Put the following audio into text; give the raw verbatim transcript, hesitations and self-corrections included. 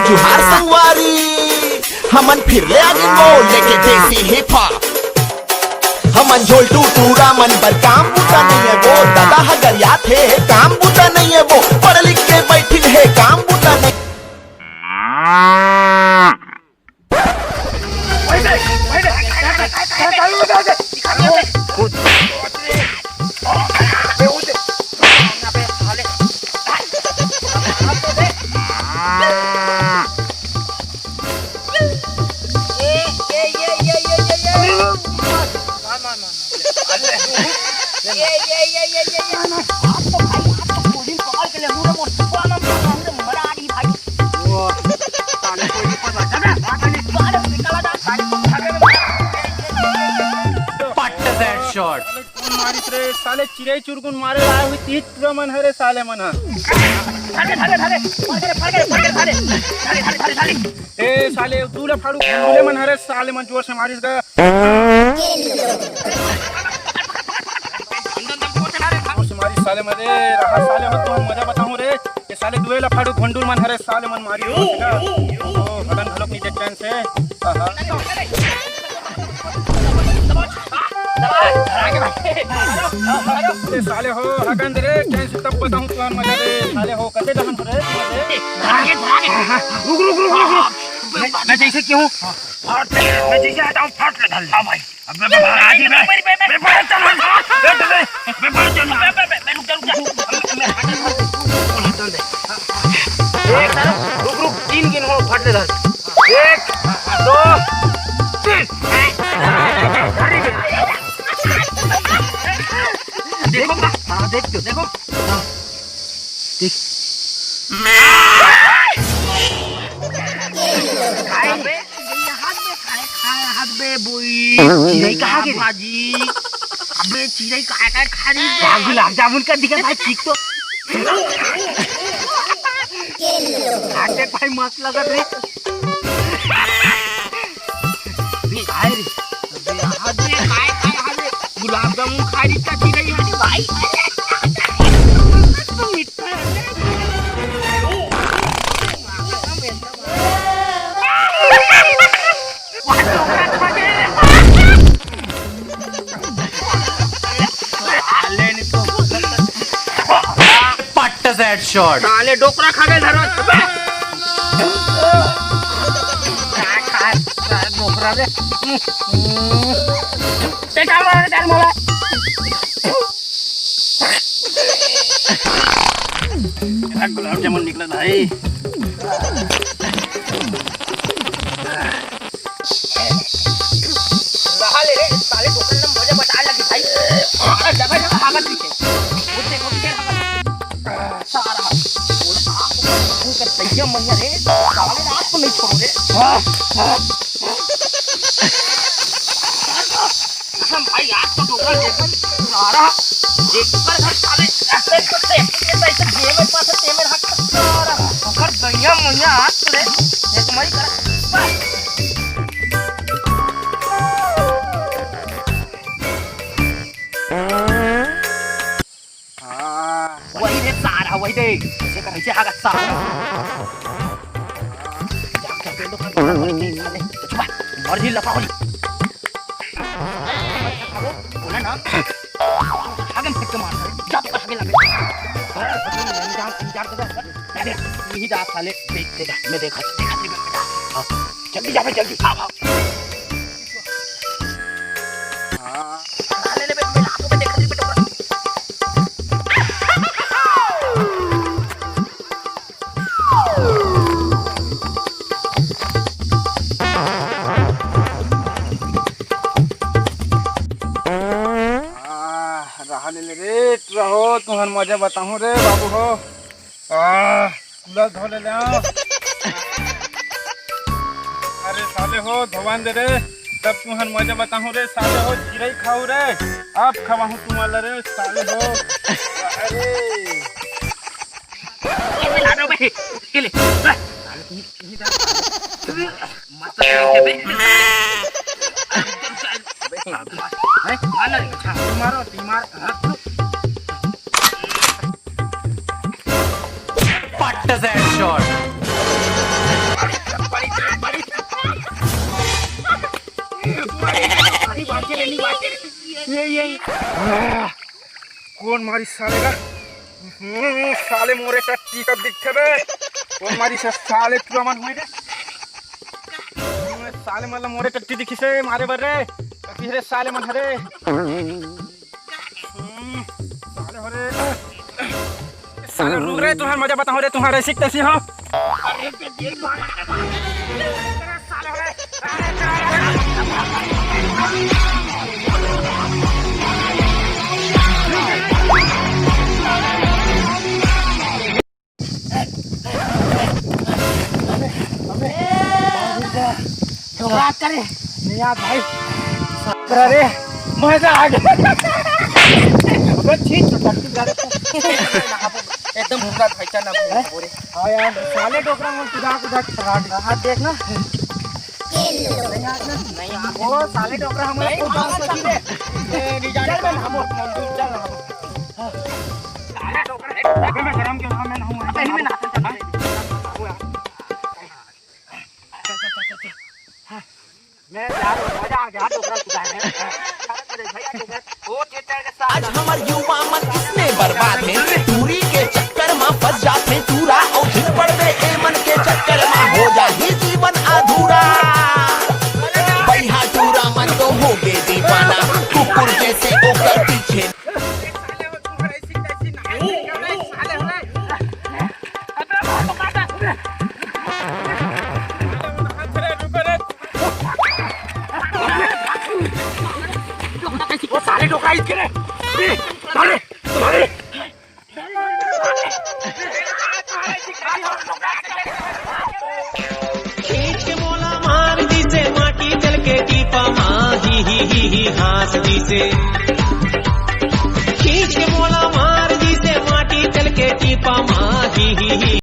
जुहार संगवारी, हमन फिर ले आगे वो लेके देसी हिप हॉप। हमन झोलटू टूरा मन बर काम बुता नइ हे वो, ददा ह गरियाथे काम बुता नइ हे वो, पढ़ लिख के बैठिन हे काम बुता नइ। Shot। कौन मारिस रे? साले चिरई चुरगुन मारे आए हुई तीस टूरा मन हरे साले मन ह। ए साले, तू ला फाड़ू, भोंडुले मन हरे साले मन जोर से मारिस गा। जोर से मारिस साले मन रे, रहा साले हो, तुमन मजा बताहूं रे। ये साले दुए ला फाड़ू, भोंडुल मन हरे साले मन मारिस गा। ओ, हगन घलोक नहीं देख चैन से। आहा। ए साले हो, हगन रे, चैन से तब बताहूं तुमन मजा रे। साले हो, कते डहन रे, तुमन रे। रुक, रुक, रुक, रुक, रुक। मैं, मैं जैसे कि हूँ, फट, मैं जैसे आता हूँ, फट ले धर ले। हाँ भाई। अबे, अबे, भाग, आजी, मैं, मैं, मैं, मैं, चल, चल, चल, चल, मैं, मैं, चल, मैं, मैं, मैं, मैं, रुक जा, रुक जा। मैं, मैं, मैं, चल दे। एक, रुक, रुक, तीन गिन हो, फट ले धर। एक, दो, तीन। देखो, हाँ, देख, देखो। हाँ। देख। अबे, चिरई हाथ में खाए, खाए हाथ में बोई। चिरई कहाँ गे रे? भाजी। अबे, चिरई काय काय खा रही है? गुलाब जामुन का दिखा भाई, ठीक तो। खाते भाई मस्त लगत रे। अबे, काय रे? अबे, हाथ में काय, काय हाथ में? गुलाब जामुन खा रही का चिरई हाथ में भाई? पट्ट से हेडशॉट। साले डोकरा खा गए धरो। काय, काय, काय डोकरा रे। ते डाल मारा, डाल मारा। तेरा गुलाब जामुन निकला भाई। रहा ले रे, साले डोकरा ने मजा बता लगी भाई। सारा जगह जगह हागत दिखे। उठे, उठे, हागत। सारा। बोला, आप को भगवान का दैया मैया रे, साले रात को नहीं छोड़ो रे। कसम भाई, आज तो डोकरा लेकर सारा, जेकर घर साले ऐसे, ऐसे, ऐसे, ऐसे जेब में पास है, तेमे रहा सारा। ओकर दैया मैया आज तो रे, एक मई करा। बस। हाँ, वही रे सारा, वही दे। ऐसे कर, ऐसे हागत सारा। जाके पेड़ तो खा के मर गई साले। चुप, मर जी लफा होली। बोला ना। आगे फेंक के मार। जा तो आगे लगे। नहीं जा, नहीं जा, नहीं जा। नहीं जा साले, देख, देख, मैं देखा, देखा, देखा। हाँ, जल्दी जा बे, जल्दी। आओ, आओ। हाँ। आह, रहा ले ले रे, रहो, तुहर मजा बताहूँ रे बाबू हो। आह, कूला धो ले ले आओ। अरे साले हो, धोवान दे रे, तब तुहर मजा बताहूँ रे, साले हो, चिरई खाऊ रे, अब खवाहूँ तुम्हाला रे, साले हो। अरे। ये ला दो बे, ये ले। मस्त है बे। हैं? मार ना रे, अच्छा, तू मारो, तू मार, हाँ। पट्ट से हेडशॉट। ये, ये। आह, कोन मारी साले ला? हम्म, साले मोरे टट्टी कब दिखथे बे? कोन मारी से साले टूरा मन होई रे? हम्म, साले मन ला मोरे टट्टी दिखिसे मारे बर रे। कति हरे साले मन हरे? हम्म, साले हरे। साले रुक रे, तुहार मजा बताहूं रे, तुहार ऐसी तैसी हो। बात करे। नहीं यार भाई, अरे मजा आ गया। अबे छीन तो टट्टी गा रहे। एकदम पूरा भाई ना बोरे। हाँ यार, साले डोकरा में कुदा कुदा खराब। हाथ देख ना। नहीं यार, नहीं यार। वो साले डोकरा हमारे नहीं, कुदा कुदा चल बे। ए, नहीं जाने चल बे, हम, हम, चल, हम। साले डोकरा, मैं गरम क्यों? हाँ, मैं नहाऊँ। नहीं, मैं नहाता हूँ। मैं यार, मजा आ गया, डोकरा कुदा है। भैया, डोकरा, वो कीचड़ के साथ आज हमर युवा मन इसने बर्बाद हे, टूरी के चक्कर म फंस जाथे टूरा, अउ झिन पड़बे ए मन के चक्कर म हो जाही जीवन अधूरा। बइहा टूरा मन तो होगे दीवाना, कुकुर जैसे ओकर पीछे। वो साले डोकरा इसके रे। ए, साले, साले। खींच के मोला मार दिसे माटी जल के टीपा मा, ही, ही, ही, ही, हाँस दिसे।